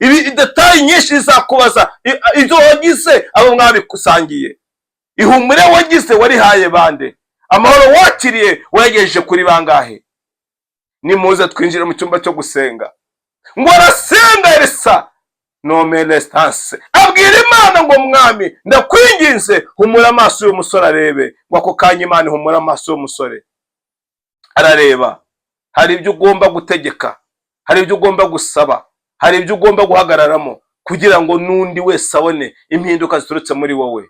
Ibi détails nyinshi izakubaza ibyo wagize, abo mwabikusangiye. Ihumure wagize warihaye bande? Amahoro wakiriye wayagejeje kuri bangahe? Nimuze twinjire mu cyumba cyo gusenga. Ngo arasenga Elisa nomelestance, abwira Imana ngo: "Mwami, ndakwinginze, humura amaso y'uyu musore arebe." Ngo ako kanya Imana ihumura amaso y'umusore, arareba. Hari ibyo ugomba gutegeka, hari ibyo ugomba gusaba, hari ibyo ugomba guhagararamo kugira ngo n'undi wese abone impinduka ziturutse muri wowe.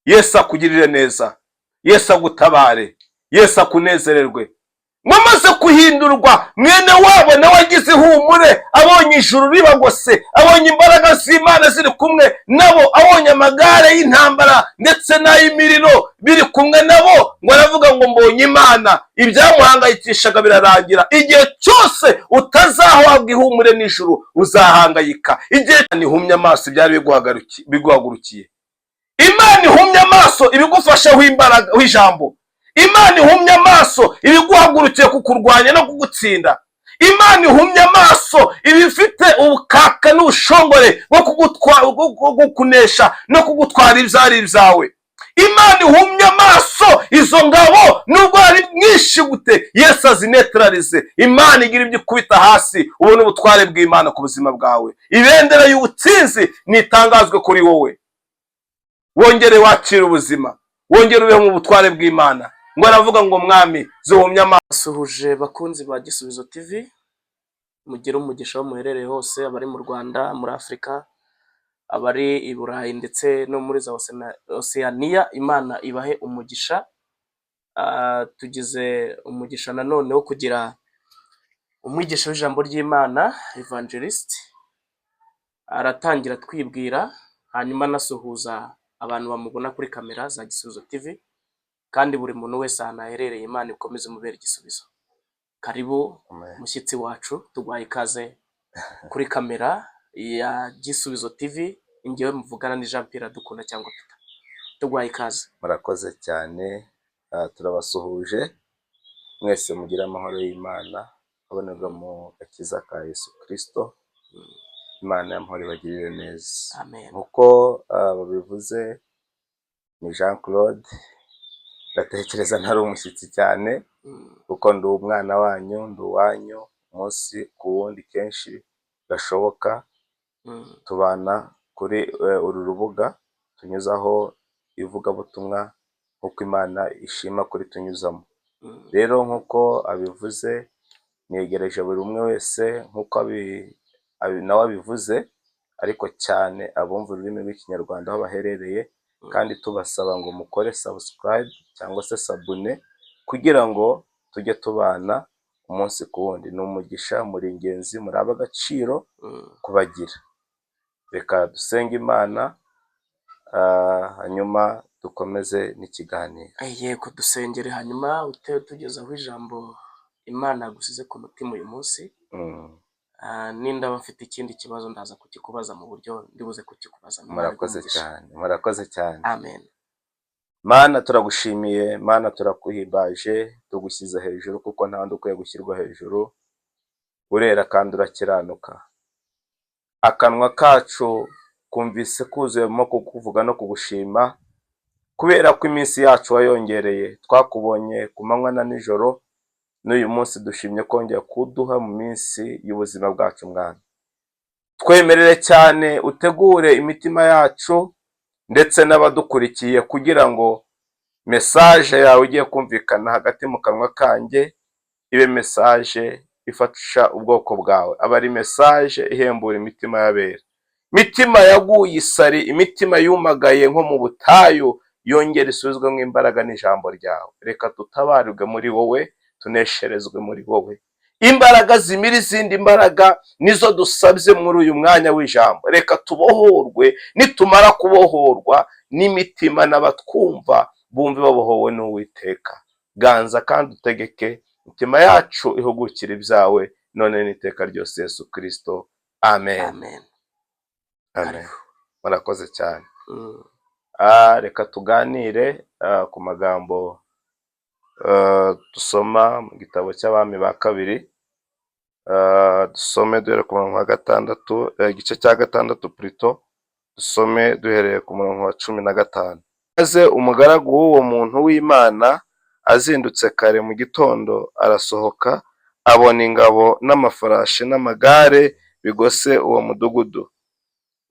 Yesu akugirire neza, Yesu agutabare, Yesu akunezererwe. Mwamaze guhindurwa, mwene wabo nawe agize ihumure, abonye ijuru ribagose, abonye imbaraga z'Imana ziri kumwe nabo, abonye amagare y'intambara ndetse n'ay'imiriro biri kumwe nabo, ngo aravuga ngo: "Mbonye Imana." Ibyamuhangayikishaga birarangira. Igihe cyose utazahabwa ihumure n'ijuru, uzahangayika. Igihe ihumye amaso ibyari biguhagurukiye, Imana ihumye amaso ibigufasheho imbaraga w'ijambo, Imana ihumye amaso ibiguhagurukiye kukurwanya no kugutsinda, Imana ihumye amaso ibifite ubukaka n'ubushongore bwo kukunesha no kugutwara ibyari ibyawe. Imana ihumye amaso izo ngabo, nubwo ari mwinshi gute, Yesu azineutralize. Imana igira ibyo ikubita hasi, ubone ubutware bw'Imana ku buzima bwawe. Ibendera y'ubutsinzi nitangazwe kuri wowe, wongere wakire ubuzima, wongere ubeho mu butware bw'Imana. Ngo aravuga ngo: "Mwami, zuhumye amaso." Basuhuje bakunzi ba Gisubizo TV, mugire umugisha aho muherereye hose, abari mu Rwanda, muri Afurika, abari i Burayi ndetse no muri za Oceania, Imana ibahe umugisha. Tugize umugisha nanone wo kugira umwigisha w'ijambo ry'Imana, Evangelist, aratangira twibwira, hanyuma anasuhuza abantu bamubona kuri kamera za Gisubizo TV, kandi buri muntu wese ahantu aherereye, Imana ikomeze imubere igisubizo. Karibu mushyitsi wacu, tuguhaye ikaze kuri kamera ya Gisubizo TV. Njyewe muvugana ni Jean Pierre Dukunda cyangwa Peter, tuguhaye ikaze. Murakoze cyane, turabasuhuje mwese, mugire amahoro y'Imana abonerwa mu gakiza ka Yesu Kirisito. Imana y'amahoro ibagirire neza. Amen. Nk'uko babivuze, ni Jean Claude. Ndatekereza ntari umushyitsi cyane kuko ndi umwana wanyu, ndi uwanyu umunsi ku wundi, kenshi gashoboka tubana kuri uru rubuga tunyuzaho ivugabutumwa nk'uko Imana ishima kuri tunyuzamo. Rero nk'uko abivuze, negereje buri umwe wese nk'uko nawe abivuze, ariko cyane abumva ururimi rw'Ikinyarwanda aho baherereye, kandi tubasaba ngo mukore subscribe cyangwa se s'abonner kugira ngo tujye tubana umunsi ku wundi. Ni umugisha, muri ingenzi, muri ab'agaciro kubagira. Reka dusenge Imana, hanyuma dukomeze n'ikiganiro. Yego, dusengere, hanyuma ute tugezaho ijambo Imana yagusize ku mutima uyu munsi. Nindaba mfite ikindi kibazo, ndaza kukikubaza mu buryo ndibuze kukikubaza. Murakoze cyane, murakoze cyane. Amen. Mana, turagushimiye. Mana, turakuhimbaje, tugushyize hejuru kuko nta wundi ukwiye gushyirwa hejuru. Urera kandi urakiranuka. Akanwa kacu kumvise kuzuyemo kukuvuga no kugushima kubera ko iminsi yacu wayongereye. Twakubonye ku manywa na nijoro, n'uyu munsi dushimye kongera kuduha mu minsi y'ubuzima bwacu. Mwana, twemerere cyane utegure imitima yacu ndetse n'abadukurikiye kugira ngo message yawe igiye kumvikana hagati mu kanwa kanjye ibe message ifasha ubwoko bwawe, aba ari message ihembura imitima y'abera, imitima yaguye isari, imitima yumagaye nko mu butayu, yongera isubizwemo imbaraga n'ijambo ryawe. Reka tutabarirwe muri wowe, tunesherezwe muri wowe. Imbaraga zimira izindi mbaraga nizo dusabye muri uyu mwanya w'ijambo. Reka tubohorwe, nitumara kubohorwa n'imitima n'abatwumva bumve babohowe n'Uwiteka. Ganza kandi utegeke, imitima yacu ihugukire ibyawe, none n'iteka ryose. Yesu Kirisito, amen. Amen. Amen, murakoze cyane. Reka tuganire ku magambo dusoma mu gitabo cy'Abami ba Kabiri. Dusome duhere ku murongo wa 6, igice cya 6 plutôt, dusome duhereye ku murongo wa 15. Maze umugaragu w'uwo muntu w'Imana azindutse kare mu gitondo arasohoka, abona ingabo n'amafarashi n'amagare bigose uwo mudugudu.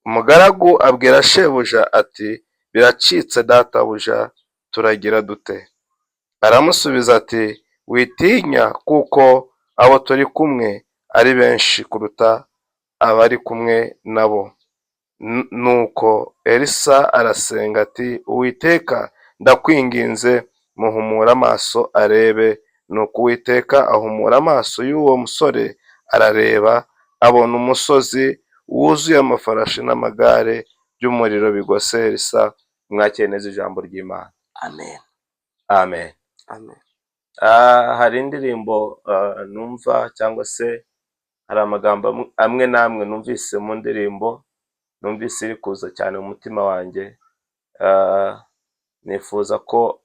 Umugaragu abwira shebuja ati: "Biracitse databuja, turagira dute?" Aramusubiza ati: "Witinya, kuko abo turi kumwe ari benshi kuruta abari kumwe nabo." Nuko Elisa arasenga ati: "Uwiteka, ndakwinginze, muhumure amaso arebe." Nuko Uwiteka ahumura amaso y'uwo musore, arareba, abona umusozi wuzuye amafarashi n'amagare by'umuriro bigose Elisa. Mwakire neza ijambo ry'Imana. Amen. Amen. Amen. Hari indirimbo numva, cyangwa se hari amagambo amwe n'amwe numvise mu ndirimbo, numvise iri kuza cyane mu mutima wanjye. Nifuza ko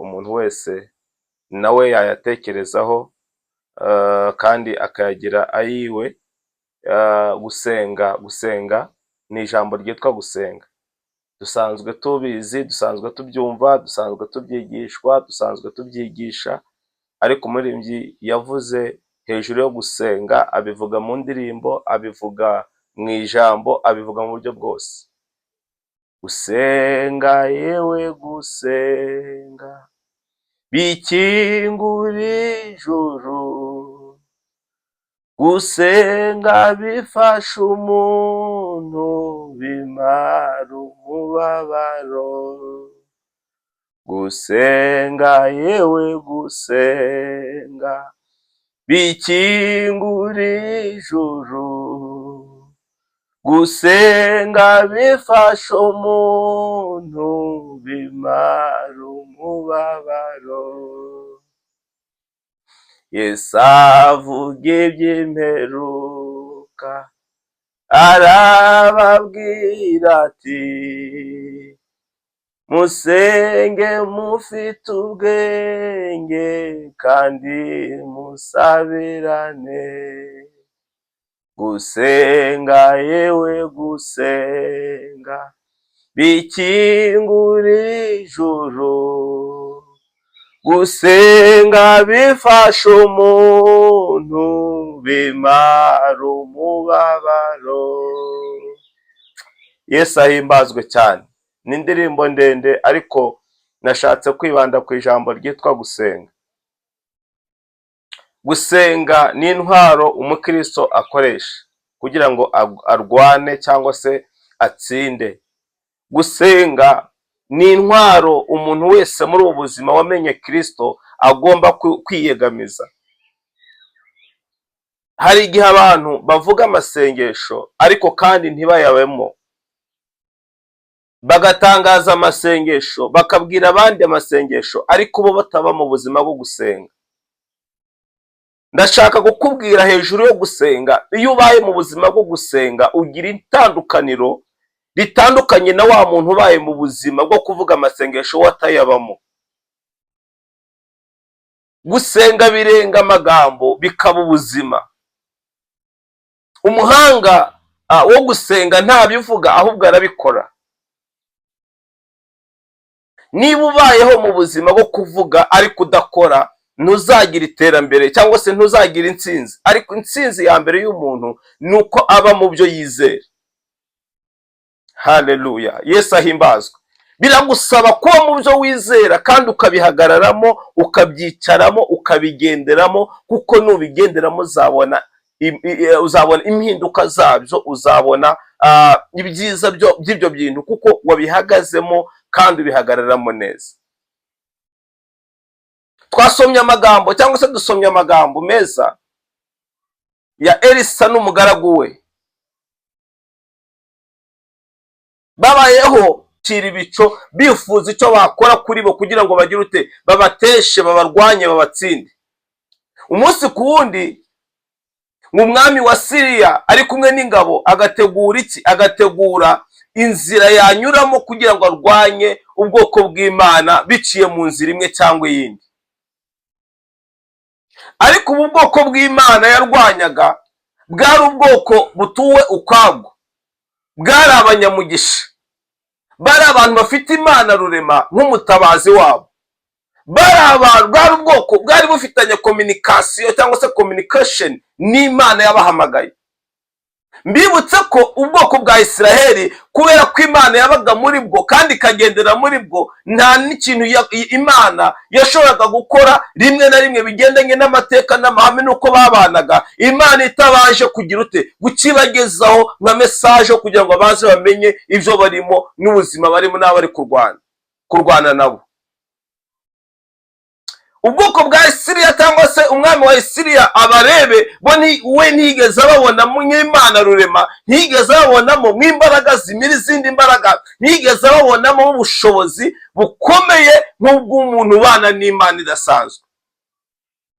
umuntu wese nawe yayatekerezaho kandi akayagira ayiwe. Gusenga ni ijambo ryitwa gusenga. Dusanzwe tubizi, dusanzwe tubyumva, dusanzwe tubyigishwa, dusanzwe tubyigisha, ariko umuririmbyi yavuze hejuru yo gusenga, abivuga mu ndirimbo, abivuga mu ijambo, abivuga mu buryo bwose. Gusenga, yewe gusenga, bikingura ijuru. Gusenga bifasha umuntu, bimara umubabaro. Gusenga, yewe gusenga, bikingura ijuru. Gusenga bifasha umuntu, bimara umubabaro. Yesu avuga iby'imperuka, arababwira ati: "Musenge mufite ubwenge kandi musabirane." Gusenga, yewe gusenga, bikingura ijuru. Gusenga bifasha umuntu, bimara umubabaro. Yesu ahimbazwe cyane. Ni indirimbo ndende, ariko nashatse kwibanda ku ijambo ryitwa gusenga. Gusenga ni intwaro umukristo akoresha kugira ngo arwane cyangwa se atsinde. Gusenga ni intwaro umuntu wese muri ubu buzima wamenye Kirisito agomba kwiyegamiza. Hari igihe abantu bavuga amasengesho ariko kandi ntibayabemo, bagatangaza amasengesho, bakabwira abandi amasengesho, ariko bo bataba mu buzima bwo gusenga. Ndashaka kukubwira hejuru yo gusenga: iyo ubaye mu buzima bwo gusenga, ugira itandukaniro ritandukanye na wa muntu ubaye mu buzima bwo kuvuga amasengesho we atayabamo. Gusenga birenga amagambo, bikaba ubuzima. Umuhanga wo gusenga ntabivuga, ahubwo arabikora. Niba ubayeho mu buzima bwo kuvuga ariko udakora, ntuzagira iterambere cyangwa se ntuzagira intsinzi. Ariko intsinzi ya mbere y'umuntu ni uko aba mu byo yizera. Haleluya, Yesu ahimbazwe. Biragusaba kuba mu byo wizera kandi ukabihagararamo, ukabyicaramo, ukabigenderamo, kuko nubigenderamo uzabona impinduka zabyo, uzabona ibyiza by'ibyo bintu, kuko wabihagazemo kandi ubihagararamo neza. Twasomye amagambo, cyangwa se dusomye amagambo meza ya Elisa n'umugaragu we. Babayeho cira ibico, bifuza icyo bakora kuri bo kugira ngo bagire ute? Babateshe, babarwanye, babatsinde. Umunsi ku wundi, umwami wa Siriya ari kumwe n'ingabo, agategura iki? Agategura inzira yanyuramo kugira ngo arwanye ubwoko bw'Imana biciye mu nzira imwe cyangwa iyindi. Ariko ubu bwoko bw'Imana yarwanyaga bwari ubwoko butuwe ukwabwo, bwari abanyamugisha, bari abantu bafite Imana rurema nk'umutabazi wabo, bari abantu, bwari ubwoko bwari bufitanye communication cyangwa se communication n'Imana yabahamagaye. Mbibutse ko ubwoko bwa Isiraheli, kubera ko Imana yabaga muri bwo kandi ikagendera muri bwo, nta n'ikintu Imana yashoboraga gukora rimwe na rimwe bigendanye n'amateka n'amahame n'uko babanaga, Imana itabanje kugira ute? Kukibagezaho nka message kugira ngo baze bamenye ibyo barimo n'ubuzima barimo n'abo bari kurwana nabo. Ubwoko bwa Isiriya cyangwa se umwami wa Isiriya abarebe bo we ntiyigeze ababonamo nk'Imana rurema, ntiyigeze ababonamo nk'imbaraga zimira izindi mbaraga, ntiyigeze ababonamo ubushobozi bukomeye nk'ubw'umuntu ubana n'Imana idasanzwe.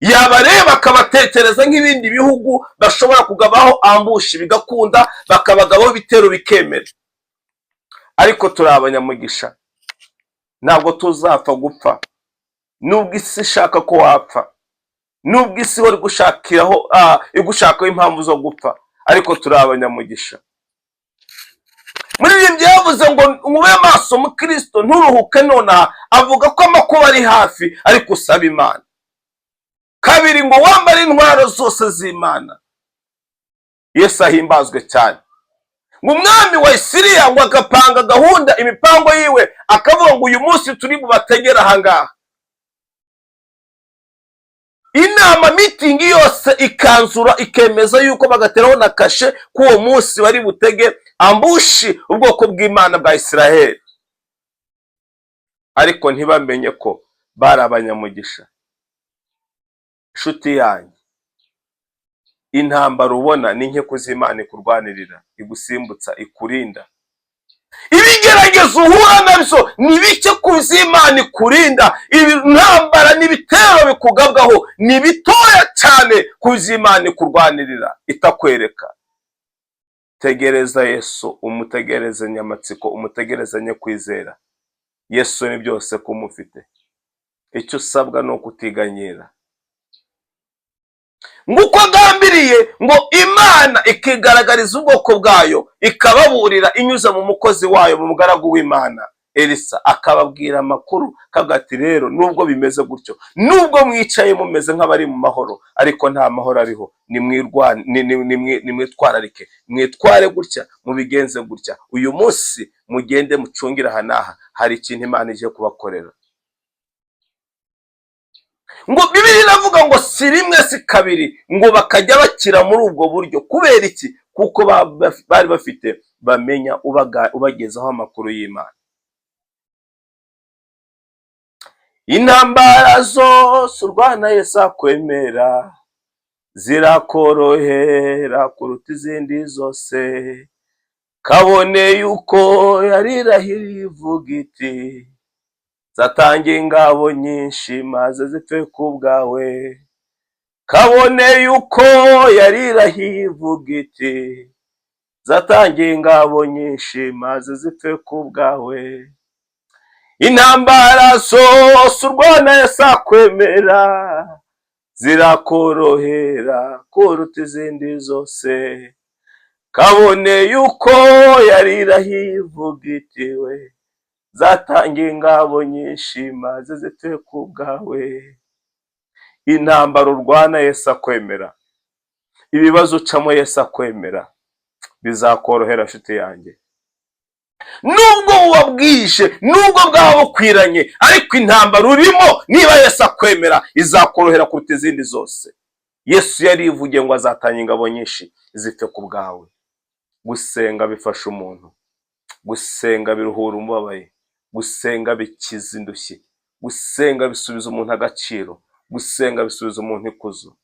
Yabareba akabatekereza nk'ibindi bihugu bashobora kugabaho ambush bigakunda, bakabagabaho ibitero bikemera. Ariko turi abanyamugisha, ntabwo tuzapfa gupfa. Nubwo isi ishaka ko wapfa, nubwo isi ihora igushakiraho, igushakaho impamvu zo gupfa, ariko turi abanyamugisha. Muri ibi yavuze ngo mube maso mu Kirisito, nturuhuke nonaha. Avuga ko amakuba ari hafi, ariko usaba Imana. Kabiri, ngo wambare intwaro zose z'Imana. Yesu ahimbazwe cyane. Ngo umwami wa Isiriya ngo agapanga gahunda, imipango yiwe, akavuga ngo uyu munsi turi bubategere ahangaha. Inama, meeting yose ikanzura, ikemeza yuko bagateraho na kashe ko uwo munsi bari butege ambush ubwoko bw'Imana bwa Isiraheli. Ariko ntibamenye ko bari abanyamugisha. Inshuti yanjye, intambara ubona ni nke z'Imana ikurwanirira, igusimbutsa, ikurinda. Ibigeragezo uhura nabyo ni bike ku z'Imana ikurinda. Intambara n'ibitero bikugabwaho ni bitoya cyane ku z'Imana ikurwanirira itakwereka. Tegereza Yesu, umutegereze nyamatsiko, umutegerezanye kwizera. Yesu ni byose kumufite. Icyo usabwa ni ukutiganyira. Ngo uko agambiriye, ngo Imana ikigaragariza ubwoko bwayo, ikababurira inyuze mu mukozi wayo, mu mugaragu w'Imana Elisa, akababwira amakuru, kavuga ati: "Rero nubwo bimeze gutyo, nubwo mwicaye mumeze nk'abari mu mahoro, ariko nta mahoro ariho. Nimwitwararike, mwitware gutya, mubigenze gutya. Uyu munsi mugende mucungire aha n'aha, hari ikintu Imana igiye kubakorera." Ngo Bibiliya iravuga ngo si rimwe si kabiri, ngo bakajya bakira muri ubwo buryo. Kubera iki? Kuko bari bafite bamenya ubagezaho amakuru y'Imana. Intambara zose urwana Yesu akwemera zirakorohera kuruta izindi zose, kabone yuko yarirahiriye ivuga iti: "Zatanga ingabo nyinshi maze zipfe ku bwawe." Kabone yuko yarirahiye ivuga iti: "Zatanga ingabo nyinshi maze zipfe ku bwawe." Intambara zose urwana Yesu akwemera zirakorohera kuruta izindi zose, kabone yuko yarirahiye ivuga iti we: "Zatanga ingabo nyinshi maze zipfe ku bwawe." Intambara urwana Yesu akwemera, ibibazo ucamo Yesu akwemera, bizakorohera, nshuti yanjye. Nubwo buba bwije, nubwo bwaba bukwiranye, ariko intambara urimo, niba Yesu akwemera, izakorohera kuruta izindi zose. Yesu yarivugiye ngo azatanga ingabo nyinshi zipfe ku bwawe. Gusenga bifasha umuntu, gusenga biruhura umubabaye, gusenga bikiza indushyi, gusenga bisubiza umuntu agaciro, gusenga bisubiza umuntu ikuzo.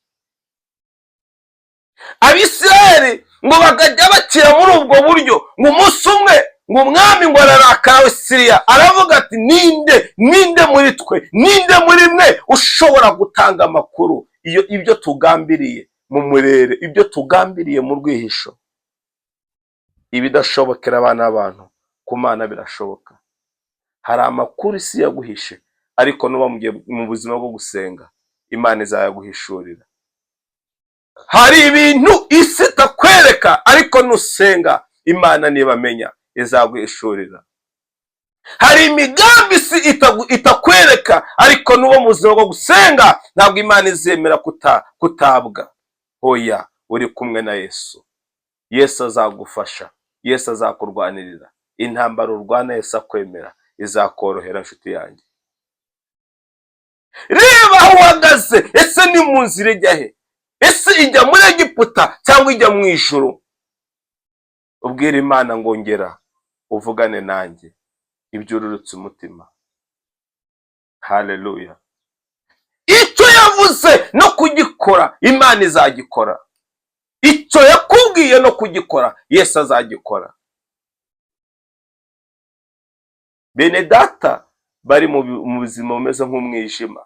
Abisirayeli ngo bakajya bakira muri ubwo buryo. Ngo umunsi umwe ngo umwami ngo ararakara wa Siriya, aravuga ati: "Ninde, ninde muri twe, ninde muri mwe ushobora gutanga amakuru iyo ibyo tugambiriye mu murere, ibyo tugambiriye mu rwihisho?" Ibidashobokera abana b'abantu, ku Mana birashoboka. Hari amakuru isi yaguhishe, ariko nuba mu buzima bwo gusenga, Imana izayaguhishurira. Hari ibintu isi itakwereka, ariko nusenga Imana nibamenya izaguhishurira. Hari imigambi isi itakwereka, ariko nuba mu buzima bwo gusenga ntabwo Imana izemera kutabwa. Oya, uri kumwe na Yesu. Yesu azagufasha, Yesu azakurwanirira intambara urwana. Yesu akwemera, izakorohera, nshuti yanjye. Reba aho uhagaze. Ese ni mu nzira ijya he? Ese ijya muri Egiputa cyangwa ijya mu ijuru? Ubwira Imana ngo: "Ngera uvugane nanjye ibyururutse umutima." Haleluya! Icyo yavuze no kugikora, Imana izagikora. Icyo yakubwiye no kugikora, Yesu azagikora. Bene data bari mu buzima bumeze nk'umwijima,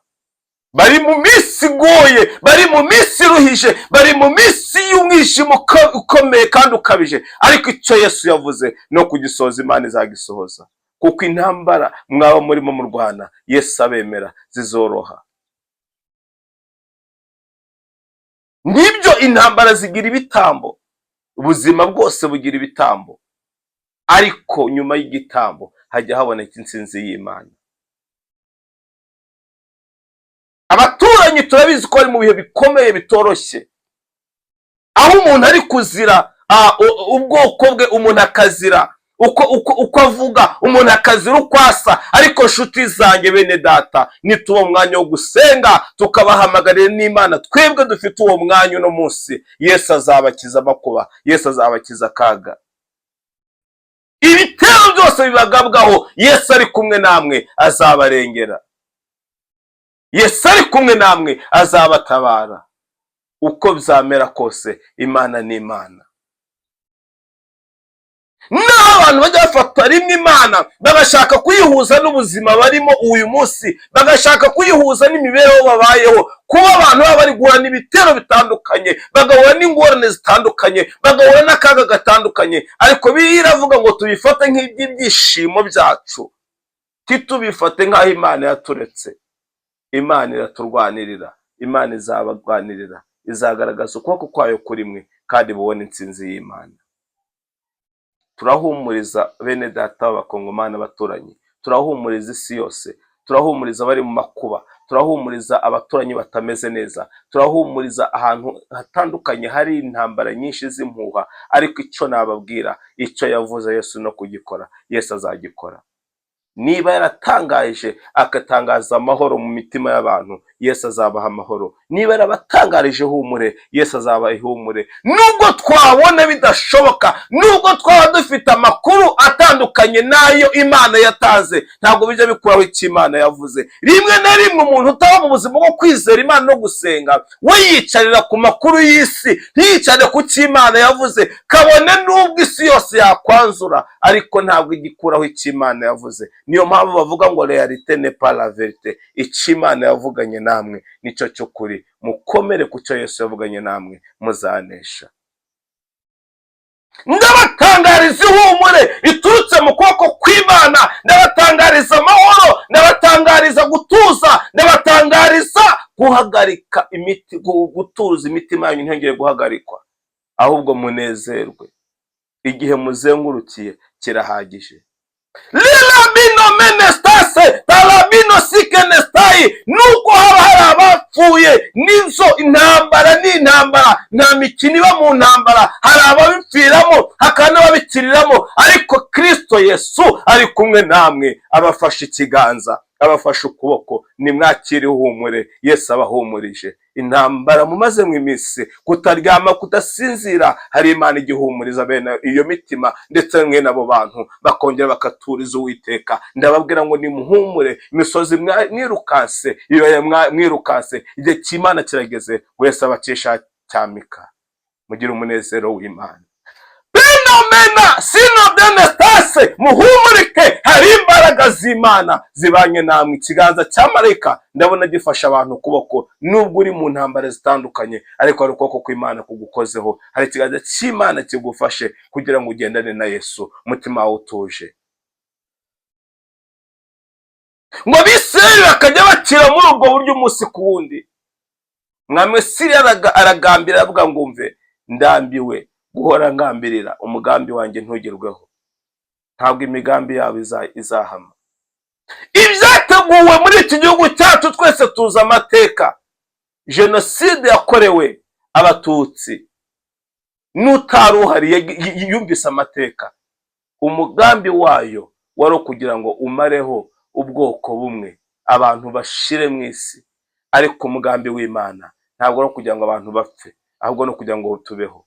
bari mu minsi igoye, bari mu minsi iruhije, bari mu minsi y'umwijima ukomeye kandi ukabije, ariko icyo Yesu yavuze no kugisohoza, Imana izagisohoza, kuko intambara mwaba murimo murwana, Yesu abemera, zizoroha. Nibyo, intambara zigira ibitambo, ubuzima bwose bugira ibitambo, ariko nyuma y'igitambo hajya haboneka intsinzi y'Imana. Abaturanyi turabizi ko bari mu bihe bikomeye bitoroshye, aho umuntu ari kuzira ubwoko bwe, umuntu akazira uko avuga, umuntu akazira uko asa. Ariko nshuti zanjye, bene data, nituba umwanya wo gusenga tukabahamagarira n'Imana, twebwe dufite uwo mwanya uno munsi, Yesu azabakiza amakuba, Yesu azabakiza akaga. Ibitero byose bibagabwaho, Yesu ari kumwe namwe, azabarengera. Yesu ari kumwe namwe, azabatabara. Uko byamera kose, Imana ni Imana. Naho abantu bajya bafata rimwe Imana bagashaka kuyihuza n'ubuzima barimo uyu munsi, bagashaka kuyihuza n'imibereho babayeho, kuba abantu baba bari guhura n'ibitero bitandukanye, bagahura n'ingorane zitandukanye, bagahura n'akaga gatandukanye, ariko Bibiliya iravuga ngo tubifate nk'iby'ibyishimo byacu, titubifate nk'aho Imana yaturetse. Imana iraturwanirira, Imana izabarwanirira, izagaragaza ukuboko kwayo kuri mwe kandi mubone intsinzi y'Imana. Turahumuriza bene data b'Abakongomani abaturanyi, turahumuriza isi yose, turahumuriza abari mu makuba, turahumuriza abaturanyi batameze neza, turahumuriza ahantu hatandukanye hari intambara nyinshi z'impuha. Ariko icyo nababwira, icyo yavuze Yesu no kugikora, Yesu azagikora. Niba yaratangaje agatangaza amahoro mu mitima y'abantu, Yesu azabaha amahoro. Niba yarabatangarije ihumure, Yesu azabaha ihumure. Nubwo twabona bidashoboka, nubwo twaba dufite amakuru atandukanye n'ayo Imana yatanze, ntabwo bijya bikuraho icyo Imana yavuze. Rimwe na rimwe umuntu utaba mu buzima bwo kwizera Imana no gusenga, we yicarira ku makuru y'isi, ntiyicare ku cyo Imana yavuze. Kabone n'ubwo isi yose yakwanzura, ariko ntabwo igikuraho icyo Imana yavuze. Niyo mpamvu bavuga ngo "Réalité n'est pas la vérité". Icyo Imana yavuganye namwe nicyo cy'ukuri. Mukomere ku cyo Yesu yavuganye namwe, muzanesha. Ndabatangariza ihumure riturutse mu kuboko kw'Imana, ndabatangariza amahoro, ndabatangariza gutuza, ndabatangariza guhagarika imiti, gutuza imitima yanyu ntiyongere guhagarikwa, ahubwo munezerwe. Igihe muzengurukiye kirahagije. Lilabino menestase tarabino sikenestayi. Nubwo haba hari abapfuye n'inzo, intambara ni intambara, nta mikino iba mu ntambara. Hari ababipfiramo, hakaba n'ababikiriramo, ariko Kristo Yesu ari kumwe namwe, abafashe ikiganza, abafashe ukuboko. Nimwakire ihumure Yesu abahumurije. Intambara mumaze mu iminsi, kutaryama, kudasinzira, hari Imana igihumuriza bene iyo mitima ndetse mwene abo bantu, bakongera bakaturiza Uwiteka. Ndababwira ngo nimuhumure. Imisozi mwirukanse, ibibaya mwirukanse, igihe cy'Imana kirageze. Wese abakesha cyamika, mugire umunezero w'Imana. Binomena sino denestase, muhumurike, hari imbaraga z'Imana zibanye namwe. Ikiganza cya marayika ndabona gifasha abantu ukuboko. Nubwo uri mu ntambara zitandukanye, ariko hari ukuboko kw'Imana kugukozeho, hari ikiganza cy'Imana kigufashe kugira ngo ugendane na Yesu, umutima wawe utuje. Ngo Abisirayeli bakajya bakira muri ubwo buryo umunsi ku wundi. Mwami wa Siriya aragambirira, aravuga ngo: "Mve, ndambiwe guhora ngambirira, umugambi wanjye ntugerweho." Ntabwo imigambi yabo izahama. Ibyateguwe muri iki gihugu cyacu, twese tuzi amateka, jenoside yakorewe Abatutsi. N'utari uhari yumvise amateka. Umugambi wayo wari ukugira ngo umareho ubwoko bumwe, abantu bashire mu isi. Ariko umugambi w'Imana ntabwo ari ukugira ngo abantu bapfe, ahubwo ni ukugira ngo tubeho.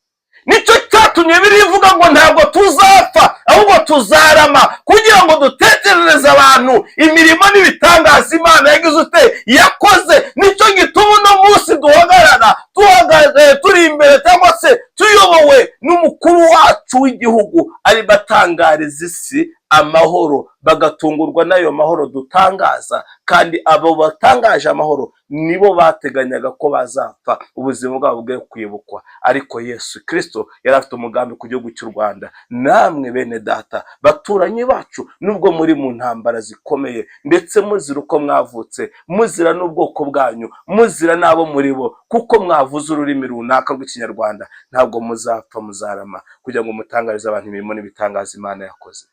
Nicyo cyatumye birivuga ngo ntabwo tuzapfa, ahubwo tuzarama, kugira ngo dutekerereze abantu imirimo n'ibitangaza Imana yagize ute? Yakoze. Nicyo gituma uno munsi duhagarara, duhagaze, turi imbere cyangwa se tuyobowe n'umukuru wacu w'igihugu, arimo atangariza isi amahoro, bagatungurwa n'ayo mahoro dutangaza. Kandi abo batangaje amahoro nibo bateganyaga ko bazapfa, ubuzima bwabo bwe kwibukwa. Ariko Yesu Kirisito yari afite umugambi ku gihugu cy'u Rwanda. Namwe bene data, baturanyi bacu, nubwo muri mu ntambara zikomeye, ndetse muzira uko mwavutse, muzira n'ubwoko bwanyu, muzira n'abo muri bo, kuko mwavuze ururimi runaka rw'Ikinyarwanda, ntabwo muzapfa, muzarama, kugira ngo mutangarize abantu imirimo n'ibitangaza Imana yakoze.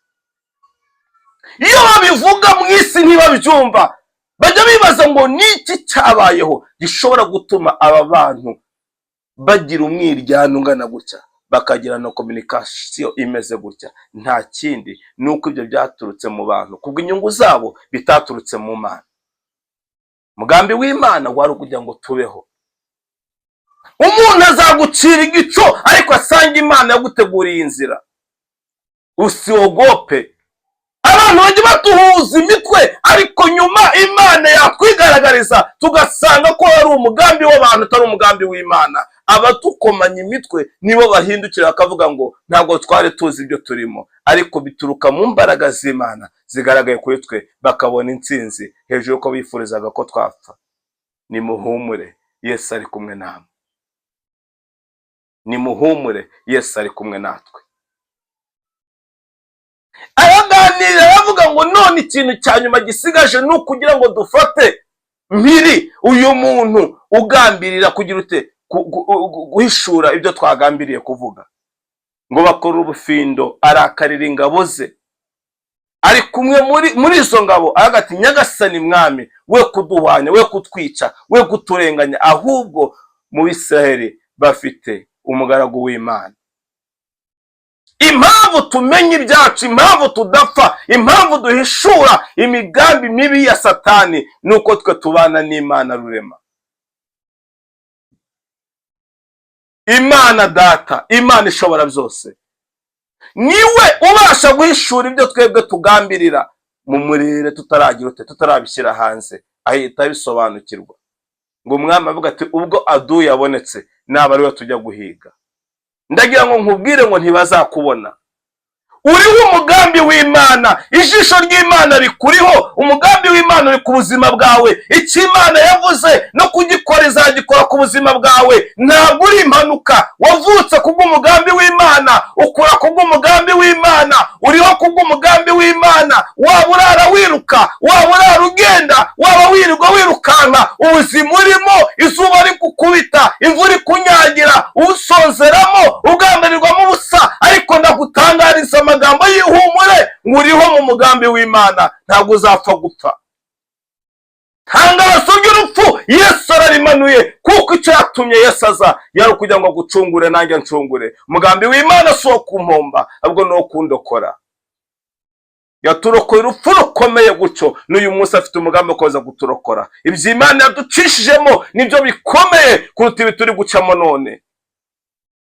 Iyo babivuga mu isi ntibabyumva, bajya bibaza ngo ni iki cyabayeho gishobora gutuma aba bantu bagira umwiryane ungana gutya, bakagira na communication imeze gutya? Nta kindi, ni uko ibyo byaturutse mu bantu kubw'inyungu zabo, bitaturutse mu Mana. Umugambi w'Imana wari ukugira ngo tubeho. Umuntu azagucira igico, ariko asanga Imana yaguteguriye inzira. Usiogope. Abantu bajya batuhuza imitwe, ariko nyuma Imana yakwigaragariza, tugasanga ko ari umugambi w'abantu, utari umugambi w'Imana. Abatukomanya imitwe nibo bahindukira bakavuga ngo ntabwo twari tuzi ibyo turimo. Ariko bituruka mu mbaraga z'Imana zigaragaye kuri twe, bakabona intsinzi hejuru y'uko bifurizaga ko twapfa. Nimuhumure, Yesu ari kumwe namwe. Nimuhumure, Yesu ari kumwe natwe. Araganira, aravuga ngo none ikintu cya nyuma gisigaje ni ukugira ngo dufate mpiri uyu muntu ugambirira kugira ute? Guhishura ibyo twagambiriye kuvuga. Ngo bakore ubufindo, arakarira ingabo ze. Ari kumwe muri izo ngabo, aravuga ati: "Nyagasani mwami, we kuduhwanya, we kutwica, we kuturenganya, ahubwo mu Bisiraheli bafite umugaragu w'Imana." Impamvu tumenya ibyacu, impamvu tudapfa, impamvu duhishura imigambi mibi ya Satani, ni uko twe tubana n'Imana rurema, Imana Data, Imana ishobora byose. Niwe ubasha guhishura ibyo twebwe tugambirira mu murere, tutaragira ute? Tutarabishyira hanze, ahita abisobanukirwa. Ngo umwami avuga ati: "Ubwo aduyi yabonetse, naba ariwe tujya guhiga." Ndagira ngo nkubwire ngo ntibazakubona. Uriho umugambi w'Imana, ijisho ry'Imana rikuriho, umugambi w'Imana uri ku buzima bwawe. Icyo Imana yavuze no kugikora izagikora ku buzima bwawe. Ntabwo uri impanuka. Wavutse kubw'umugambi w'Imana, ukura kubw'umugambi w'Imana, uriho kubw'umugambi w'Imana. Waba urara wiruka, waba urara ugenda, waba wirirwa wirukanka, ubuzima urimo, izuba rikukubita, imvura ikunyagira, usonzeramo, ugambirirwamo ubusa, ariko ndagutangariza amagambo y'ihumure ngo uriho mu mugambi w'Imana, ntabwo uzapfa gupfa. Tangazo ry'urupfu Yesu ararimanuye, kuko icyo yatumye Yesu aza yari ukugira ngo agucungure nanjye ncungure. Umugambi w'Imana si uwo kumpomba, ahubwo ni uwo kundokora. Yaturokoye urupfu rukomeye gutyo, n'uyu munsi afite umugambi wo kuza kuturokora. Ibyo Imana yaducishijemo nibyo bikomeye kuruta ibi turi gucamo none.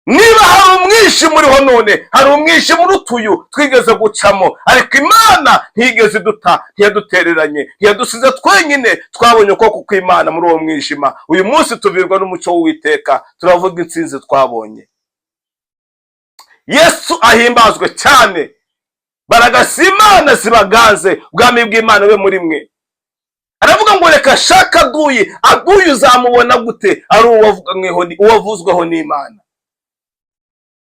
Niba hari umwijima uriho none, hari umwijima uruta uyu twigeze gucamo. Ariko Imana ntiyigeze iduta, ntiyadutereranye, ntiyadusize twenyine. Twabonye ukuboko kw'Imana muri uwo mwijima. Uyu munsi tuvirwa n'umucyo w'Uwiteka, turavuga intsinzi twabonye. Yesu ahimbazwe cyane. Baragasa Imana zibaganze, ubwami bw'Imana bube muri mwe. Aravuga ngo reka shaka aduyi. Aduyi uzamubona gute? Ari uwavuzweho n'Imana.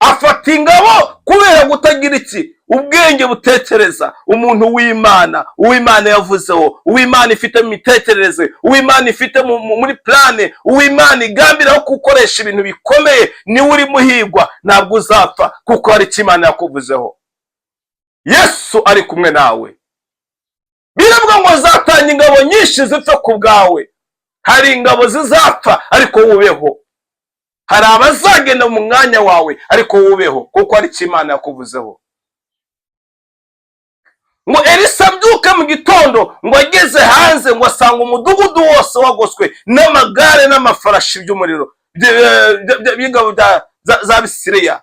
Afata Bafata ingabo kubera kutagira iki? Ubwenge butekereza. Umuntu w'Imana, uw'Imana yavuzeho, uw'Imana ifite mu mitekerereze, uw'Imana ifite muri plan, uw'Imana igambiraho gukoresha ibintu bikomeye, niwe urimo uhigwa. Ntabwo uzapfa kuko hari icyo Imana yakuvuzeho. Yesu ari kumwe nawe. Biravuga ngo azatanga ingabo nyinshi zipfe ku bwawe. Hari ingabo zizapfa ariko wubeho. Hari abazagenda mu mwanya wawe ariko wubeho, kuko hari icyo Imana yakuvuzeho. Ngo Elisa abyuke mu gitondo, ngo ageze hanze, ngo asanga umudugudu wose wagoswe n'amagare n'amafarashi by'umuriro by'ingabo za Bisiriya.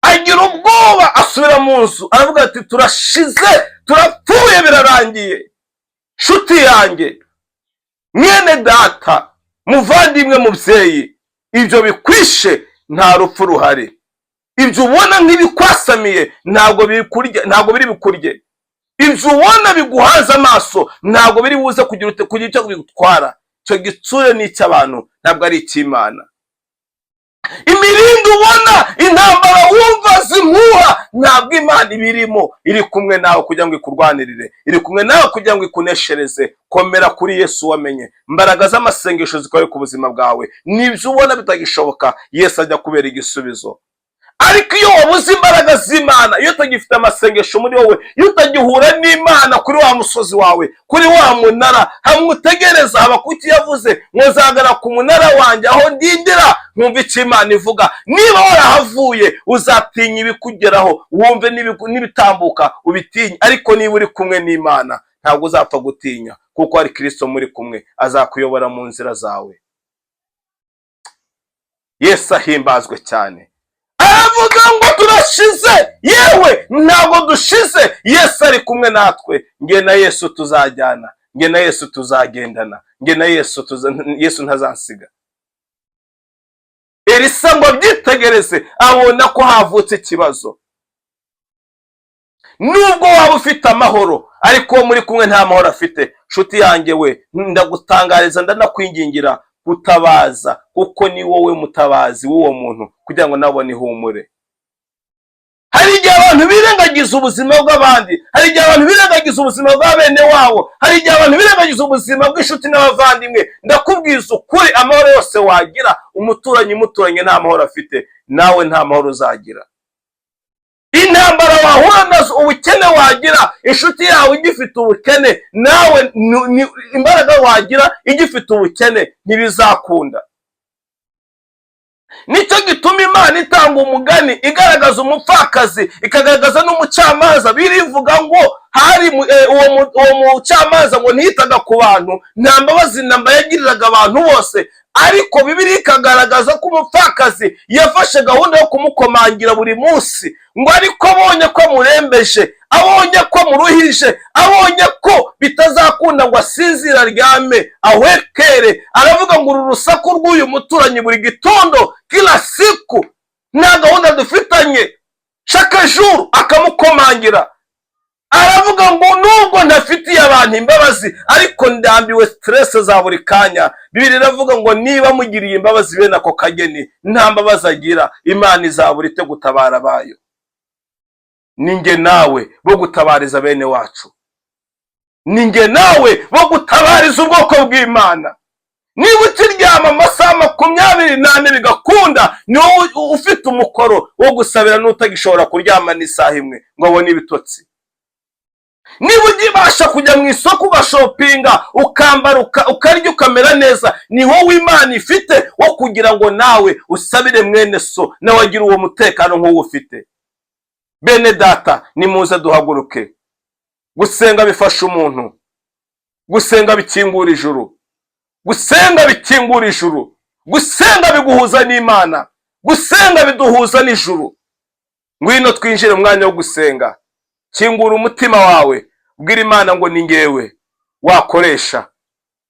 Agira ubwoba, asubira mu nzu, aravuga ati: "Turashize, turapfuye, birarangiye." Nshuti yanjye, mwene data, muvandimwe, mubyeyi, ibyo bikwishe, nta rupfu ruhari. Ibyo ubona nk'ibikwasamiye ntabwo bikurya, ntabwo biri bukurye. Ibyo ubona biguhaza amaso ntabwo biri buze kugira icyo bigutwara. Icyo gitsure ni icy'abantu, ntabwo ari icy'Imana. Imirindi ubona, intambara wumva zimuha, ntabwo Imana ibirimo. Iri kumwe nawe kugira ngo ikurwanirire, iri kumwe nawe kugira ngo ikuneshereze. Komera kuri Yesu wamenye. Imbaraga z'amasengesho zikore ku buzima bwawe. Nibyo ubona bitagishoboka, Yesu ajya kubera igisubizo. Ariko iyo wabuze imbaraga z'Imana, iyo utagifite amasengesho muri wowe, iyo utagihura n'Imana kuri wa musozi wawe, kuri wa munara hamwe utegereza, Habakuki yavuze ngo: "Nzagara ku munara wanjye aho ndindira nkumva icyo Imana ivuga." Niba warahavuye, uzatinya ibikugeraho, wumve n'ibitambuka ubitinye. Ariko niba uri kumwe n'Imana, ntabwo uzapfa gutinya, kuko hari Kirisito muri kumwe, azakuyobora mu nzira zawe. Yesu ahimbazwe cyane. Aravuga ngo: "Turashize." Yewe, ntabwo dushize, Yesu ari kumwe natwe. Nge na Yesu tuzajyana, nge na Yesu tuzagendana, nge na Yesu Yesu ntazansiga. Elisa ngo abyitegereze, abona ko havutse ikibazo. Nubwo waba ufite amahoro, ariko uwo muri kumwe nta mahoro afite, nshuti yanjye we, ndagutangariza, ndanakwingingira gutabaza, kuko ni wowe mutabazi w'uwo muntu kugira ngo nabone ihumure. Hari igihe abantu birengagiza ubuzima bw'abandi, hari igihe abantu birengagiza ubuzima bwa bene wabo, hari igihe abantu birengagiza ubuzima bw'inshuti n'abavandimwe. Ndakubwiza ukuri, amahoro yose wagira, umuturanyi umuturanye nta mahoro afite, nawe nta mahoro uzagira. Intambara wahura nazo, ubukene wagira, inshuti yawe igifite ubukene, nawe imbaraga wagira igifite ubukene, ntibizakunda. Nicyo gituma Imana itanga umugani igaragaza umupfakazi, ikagaragaza n'umucamanza. Birivuga ngo hari uwo mucamanza ngo ntiyitaga ku bantu, nta mbabazi namba yagiriraga abantu bose. Ariko Bibiliya ikagaragaza ko umupfakazi yafashe gahunda yo kumukomangira buri munsi, ngo ariko abonye ko amurembeje, abonye ko amuruhije, abonye ko bitazakunda ngo asinzire, aryame, ahwekere, aravuga ngo: "Uru rusaku rw'uyu muturanyi buri gitondo, kila siku, nta gahunda dufitanye, chaque jour akamukomangira." Aravuga ngo: "Nubwo ntafitiye abantu imbabazi, ariko ndambiwe stress za buri kanya." Bibiliya iravuga ngo niba mugiriye imbabazi bene ako kageni, nta mbabazi agira, Imana izabura ite gutabara abayo? Ni nawe bo gutabariza bene wacu, ni nge nawe bo gutabariza ubwoko bw'Imana. Niba ukiryama amasaha 24 bigakunda, ni wowe ufite umukoro wo gusabira n'utagishobora kuryama n'isaha imwe ngo abone ibitotsi. Niba ugibasha kujya mu isoko, ugashopinga, ukambara, ukarya, ukamera neza, ni wowe Imana ifite wo kugira ngo nawe usabire mwene so, nawe agire uwo mutekano nk'uwo ufite. Bene data, nimuze duhaguruke. Gusenga bifasha umuntu, gusenga bikingura ijuru, gusenga bikingura ijuru, gusenga biguhuza n'Imana, gusenga biduhuza n'ijuru. Ngwino twinjire mu mwanya wo gusenga. Kingura umutima wawe, ubwira Imana ngo: "Ni ngewe wakoresha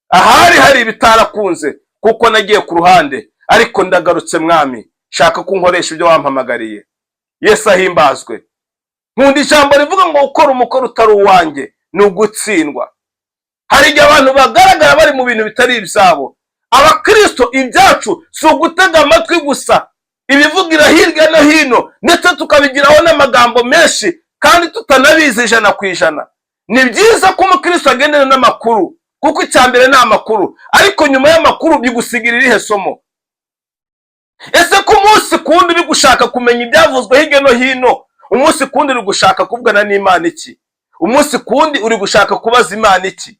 ahari hari ibitarakunze kuko nagiye ku ruhande, ariko ndagarutse Mwami, shaka ko nkoresha ibyo wampamagariye." Yesu ahimbazwe. Nkunda ijambo rivuga ngo gukora umukoro utari uwanjye ni ugutsindwa. Hari igihe abantu bagaragara bari mu bintu bitari ibyabo. Abakristo, ibyacu si ugutega amatwi gusa. Ibivugira hirya no hino, ndetse tukabigiraho n'amagambo menshi kandi tutanabizi 100%. Ni byiza ko umukristo agendana n'amakuru, kuko icya mbere ni amakuru. Ariko nyuma y'amakuru bigusigira irihe somo? Ese ko umunsi ku wundi uri gushaka kumenya ibyavuzwe hirya no hino, umunsi ku wundi uri gushaka kuvugana n'Imana iki? Umunsi ku wundi uri gushaka kubaza Imana iki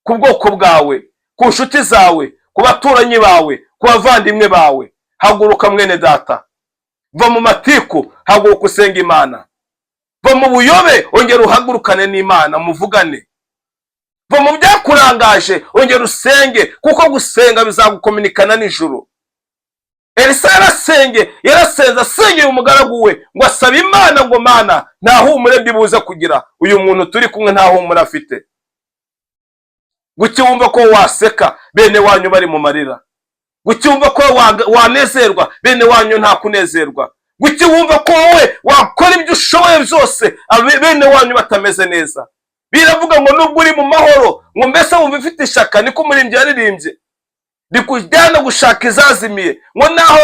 ku bwoko bwawe, ku nshuti zawe, ku baturanyi bawe, ku bavandimwe bawe? Haguruka, mwene data, va mu matiku, haguruka usenga Imana. Va mu buyobe, ongera uhagurukane n'Imana muvugane. Va mu byakurangaje, ongera usenge, kuko gusenga bizagukominikana n'ijuru. Elisa yarasenge, yarasenze, asengeye umugaragu we, ngo asabe Imana ngo: "Mana, nta humure ndibuze kugira, uyu muntu turi kumwe nta humure afite." Guki wumva ko waseka bene wanyu bari mu marira? Guki wumva ko wanezerwa bene wanyu nta kunezerwa? Guki wumva ko wowe wakora ibyo ushoboye byose bene wanyu batameze neza? Biravuga ngo nubwo uri mu mahoro, ngo mbese wumva ufite ishyaka, niko umuririmbyi yaririmbye, rikujyana gushaka izazimiye, ngo naho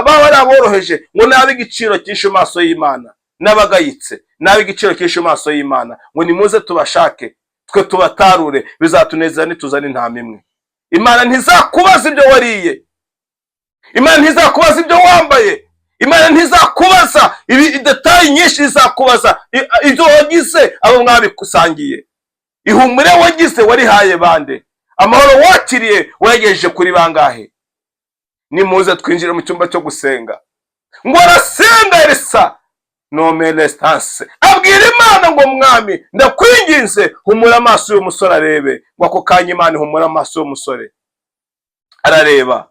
baba ari aboroheje, ngo nabe igiciro cyinshi mu maso y'Imana, n'abagayitse nabe igiciro cyinshi mu maso y'Imana, ngo nimuze tubashake twe tubatarure, bizatunezeza nituzana intama imwe. Imana ntizakubaza ibyo wariye, Imana ntizakubaza ibyo wambaye, Imana ntizakubaza ibi détails nyinshi. Izakubaza ibyo wagize abo mwabikusangiye. Ihumure wagize warihaye bande? Amahoro wakiriye wayagejeje kuri bangahe? Nimuze twinjire mu cyumba cyo gusenga. Ngo arasenga Elisa nomelestance, abwira Imana ngo: "Mwami, ndakwinginze, humura amaso y'uyu musore arebe." Ngo ako kanya Imana ihumura amaso y'umusore, arareba.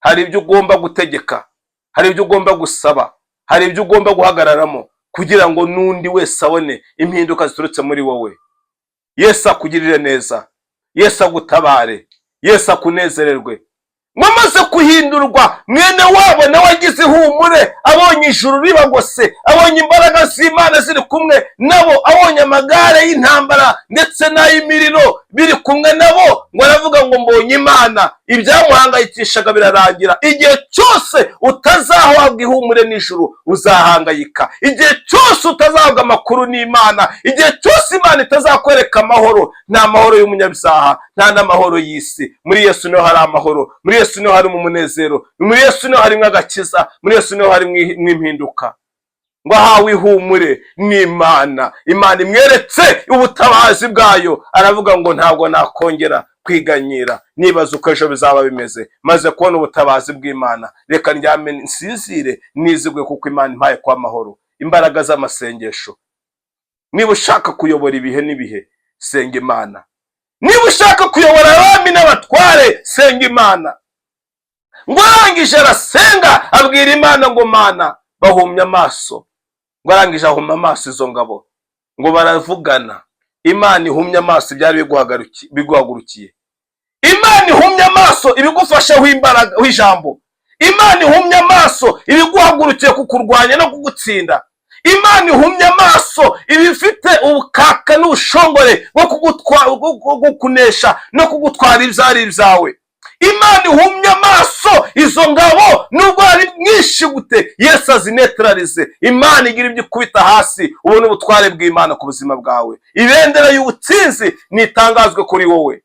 Hari ibyo ugomba gutegeka, hari ibyo ugomba gusaba, hari ibyo ugomba guhagararamo kugira ngo n'undi wese abone impinduka ziturutse muri wowe. Yesu akugirire neza, Yesu agutabare, Yesu akunezererwe. Mwamaze guhindurwa, mwene wabo nawe agize ihumure, abonye ijuru ribagose, abonye imbaraga z'Imana ziri kumwe nabo, abonye amagare y'intambara ndetse n'ay'imiriro biri kumwe nabo, ngo aravuga ngo: "Mbonye Imana." Ibyamuhangayikishaga birarangira. Igihe cyose utazahabwa ihumure n'ijuru, uzahangayika. Igihe cyose utazahabwa amakuru n'Imana, igihe cyose Imana itazakwereka amahoro, nta mahoro y'umunyabyaha, nta n'amahoro y'isi. Muri Yesu niho hari amahoro, muri Yesu niho harimo umunezero, muri Yesu niho harimo agakiza, muri Yesu niho harimo impinduka. Ngo ahawe ihumure n'Imana, Imana imweretse ubutabazi bwayo, aravuga ngo: "Ntabwo nakongera kwiganyira nibaza uko ejo bizaba bimeze. Maze kubona ubutabazi bw'Imana, reka ndyame nsinzire nizigwe, kuko Imana impaye kwa amahoro." Imbaraga z'amasengesho. Niba ushaka kuyobora ibihe n'ibihe, senga Imana. Niba ushaka kuyobora abami n'abatware, senga Imana. Ngo arangije arasenga, abwira Imana ngo: "Mana, bahumye amaso." Ngo arangije ahuma amaso izo ngabo, ngo baravugana. Imana ihumye amaso ibyari biguhagurukiye. Imana ihumye amaso ibigufasheho imbaraga w'ijambo. Imana ihumye amaso ibiguhagurukiye kukurwanya no kugutsinda. Imana ihumye amaso ibifite ubukaka n'ubushongore bwo kukunesha no kugutwara ibyari ibyawe. Imana ihumye amaso izo ngabo, nubwo ari mwinshi gute, Yesu azinetralize. Imana igira ibyo ikubita hasi, ubone ubutware bw'Imana ku buzima bwawe. Ibendera y'ubutsinzi nitangazwe kuri wowe,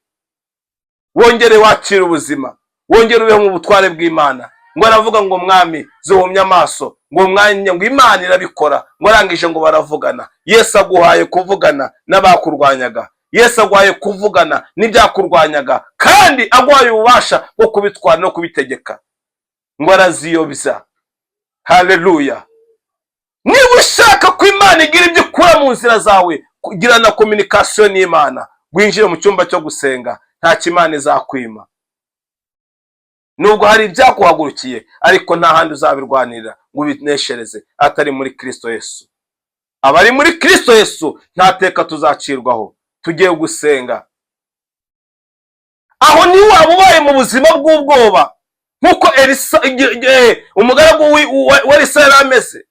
wongere wakire ubuzima, wongere ubeho mu butware bw'Imana. Ngo aravuga ngo: "Mwami, zihumye amaso." Ngo mwanya ngo Imana irabikora. Ngo arangije ngo baravugana. Yesu aguhaye kuvugana n'abakurwanyaga, Yesu aguhaye kuvugana n'ibyakurwanyaga, kandi aguhaye ububasha bwo kubitwara no kubitegeka. Ngo araziyobya. Haleluya! Niba ushaka ko Imana igira ibyo ikura mu nzira zawe, kugirana communication n'Imana, winjire mu cyumba cyo gusenga, ntacyo Imana izakwima. Nubwo hari ibyakuhagurukiye, ariko nta handi uzabirwanirira ngo ubineshereze atari muri Kristo Yesu. Abari muri Kristo Yesu nta teka tuzacirwaho. Tugiye gusenga. Aho ntiwaba ubaye mu buzima bw'ubwoba nk'uko Elisa, umugaragu wa Elisa yari ameze?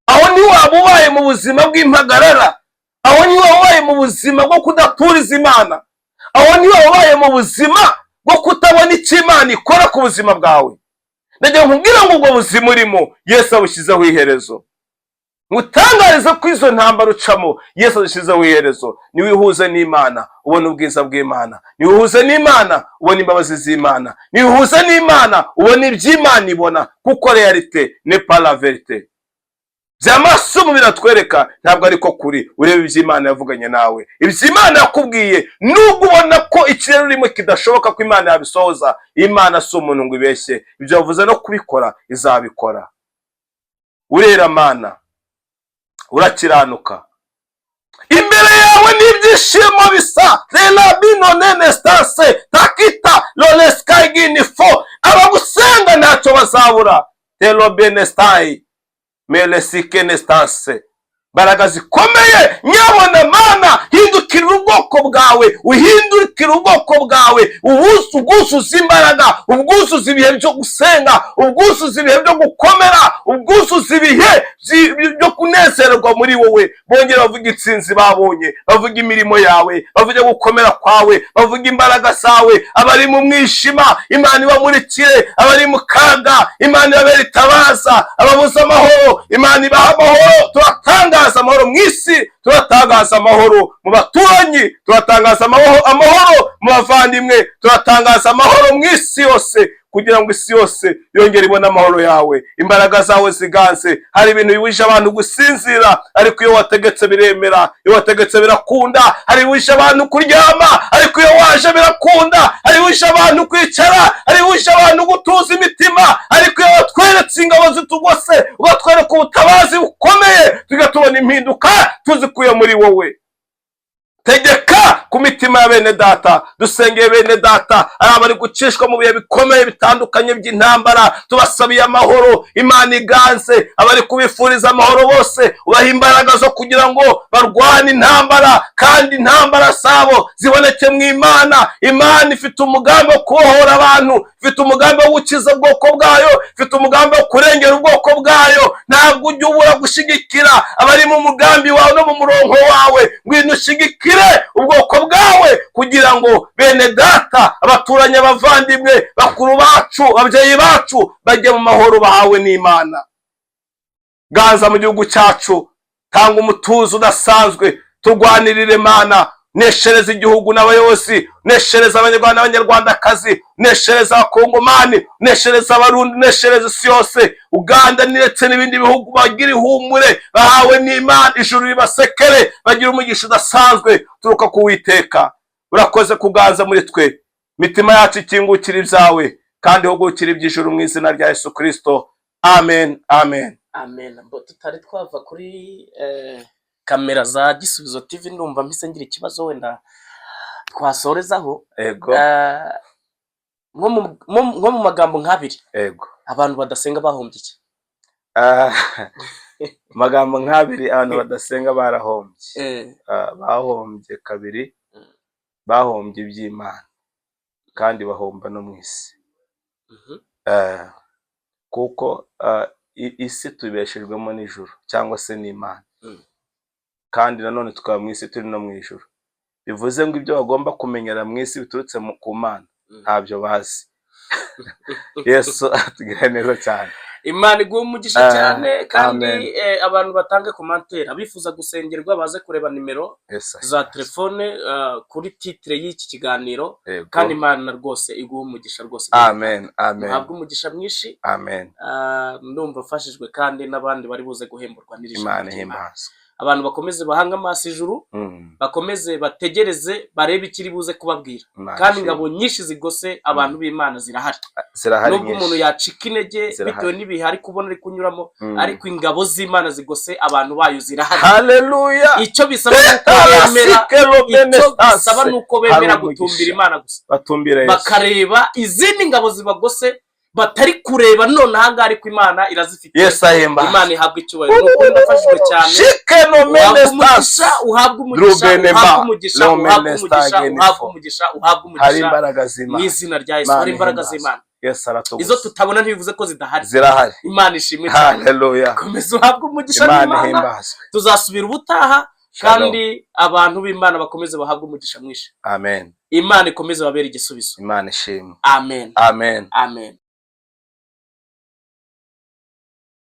Aho ntiwaba ubaye mu buzima bw'impagarara? Aho ntiwaba ubaye mu buzima bwo kudaturiza Imana? Aho ntiwaba ubaye mu buzima bwo kutabona icyo Imana ikora ku buzima bwawe? Ndagira nkubwire ngo ubwo buzima urimo, Yesu abushyizeho iherezo. Mutangarize ko izo ntambara ucamo, Yesu azishyizeho iherezo. Niwihuze n'Imana, ubona ubwiza bw'Imana. Niwihuze n'Imana, ubona imbabazi z'Imana. Niwihuze n'Imana, ubona iby'Imana ibona, kuko réalité n'est pas la vérité. By'amaso biratwereka ntabwo ariko kuri. Ureba iby'Imana yavuganye nawe, iby'Imana yakubwiye. Nubwo ubona ko ikirere urimo kidashoboka ko Imana yabisohoza, Imana si umuntu ngo ibeshye. Ibyo yavuze no kubikora izabikora. Urera Mana, urakiranuka. Imbere yawe n'ibyishimo bisa relabino nenestase takita loleskaiginifo. Abagusenga ntacyo bazabura. Terobenestai melesikenestase. Mbaraga zikomeye, nyabona Mana, hindukirira ubwoko bwawe, uhindukire ubwoko bwawe, ubwuzuza imbaraga, ubwuzuza ibihe byo gusenga, ubwuzuza ibihe byo gukomera, ubwuzuza ibihe byo kunezerwa muri wowe. Bongere bavuga intsinzi babonye, bavuga imirimo yawe, bavuge gukomera kwawe, bavuga imbaraga zawe. Abari mu mwijima, Imana ibamurikire. Abari mu kaga, Imana ibabere itabaza. Ababuze amahoro, Imana ibaha amahoro. Turatangaza amahoro mu isi, turatangaza amahoro mu baturanyi, turatangaza amahoro, amahoro mu bavandimwe, turatangaza amahoro mu isi yose, kugira ngo isi yose yongere ibone amahoro yawe, imbaraga zawe ziganze. Hari ibintu bibujije abantu gusinzira, ariko iyo wategetse biremera, iyo wategetse birakunda. Hari ibibujije abantu kuryama, ariko iyo waje birakunda. Hari ibibujije abantu kwicara, hari ibibujije abantu gutuza imitima, ariko iyo watweretse ingabo zitugose, ugatwereka ubutabazi bukomeye, tujya tubona impinduka tuzikuye muri wowe. Tegeka ku mitima ya bene data. Dusengeye bene data, ari abari gucishwa mu bihe bikomeye bitandukanye by'intambara, tubasabiye amahoro, Imana iganze. Abari kubifuriza amahoro bose, ubaha imbaraga zo kugira ngo barwane intambara, kandi intambara zabo ziboneke mu Imana. Imana ifite umugambi wo kubohora abantu, ifite umugambi wo gukiza ubwoko bwayo, ifite umugambi wo kurengera ubwoko bwayo. Ntabwo ujya ubura gushyigikira abari mu mugambi wawe no mu murongo wawe. Ngwino ushyigikire ubwoko bwawe, kugira ngo bene data, abaturanyi, abavandimwe, bakuru bacu, ababyeyi bacu bajye mu mahoro bahawe n'Imana. Ganza mu gihugu cyacu, tanga umutuzo udasanzwe, turwanirire Mana. Neshereza igihugu n'abayobozi, neshereza Abanyarwanda n'Abanyarwandakazi, neshereza Abakongomani, neshereza Abarundi, neshereza isi yose, Uganda ndetse n'ibindi bihugu, bagira ihumure bahawe n'Imana. Ijuru ribasekere, bagira umugisha udasanzwe turuka ku Witeka. Urakoze kuganza muri twe, imitima yacu ikingukira ibyawe kandi ihugukira iby'ijuru, mu izina rya Yesu Kirisito, amen, amen. Amen. Mbo tutari twava kuri kamera za Gisubizo TV, ndumva mpise ngira ikibazo wenda twasorezaho. Ego. Nko mu magambo nk'abiri, Ego. abantu badasenga bahombye iki? Ah, amagambo nk'abiri, abantu badasenga barahombye. Ah, bahombye kabiri. Bahombye iby'Imana kandi bahomba no mu isi. Kuko isi tubeshejwemo n'ijuru cyangwa se n'Imana, kandi nanone tukaba mu isi turi no mu ijuru. Bivuze ngo ibyo bagomba kumenyera mu isi biturutse ku Mana ntabyo bazi. Yesu atugirira neza cyane. Imana iguha umugisha Ah, cyane kandi amen. Abantu batange commentaire, abifuza gusengerwa baze kureba nimero Yesu za telefone kuri titre y'iki kiganiro. Yego. Kandi Imana rwose iguha umugisha rwose. Amen, amen. Muhabwe umugisha mwinshi. Amen. Ndumva mfashijwe, kandi n'abandi bari buze guhemburwa n'iri jambo Imana ry'Imana. ihimbazwe. Abantu bakomeze bahange amaso ijuru, bakomeze bategereze, barebe ikiri buze kubabwira. Imana Kandi ishimwe. ingabo nyinshi zigose abantu b'Imana zirahari. Zirahari Nubwo umuntu nyinshi. yacika intege Zirahari. bitewe n'ibihe ari kubona ari kunyuramo, ariko ingabo z'Imana zigose abantu bayo zirahari. Haleluya. Icyo bisaba ni uko bemera, icyo bisaba ni uko bemera Hari gutumbira umugisha. Imana gusa, Batumbira Yesu. bakareba izindi ngabo zibagose batari kureba none ahangaha, ariko Imana irazifite. Yesu ahimbaza. Imana ihabwa icyubahiro. Ni ukuri ndafashijwe cyane. Shikeno Uhabwe menestas. umugisha, uhabwe umugisha, Rubenema, uhabwe umugisha, uhabwe Lomenesta umugisha, uhabwe Genifo. umugisha, uhabwe Hari umugisha imbaraga mu z'Imana. izina rya Yesu. Imana Hari imbaraga ihimbazwe. z'Imana. Yesu aratuguze. Izo tutabona ntibivuze ko zidahari. Zirahari. Imana ishimwe cyane. Haleluya. Komeza uhabwe umugisha Imana n'Imana. ihimbazwe. Tuzasubira ubutaha. Shalom. Kandi abantu b'Imana bakomeze bahabwe umugisha mwinshi. Amen. Imana ikomeze babere igisubizo. Imana ishimwe. Amen. Amen. Amen.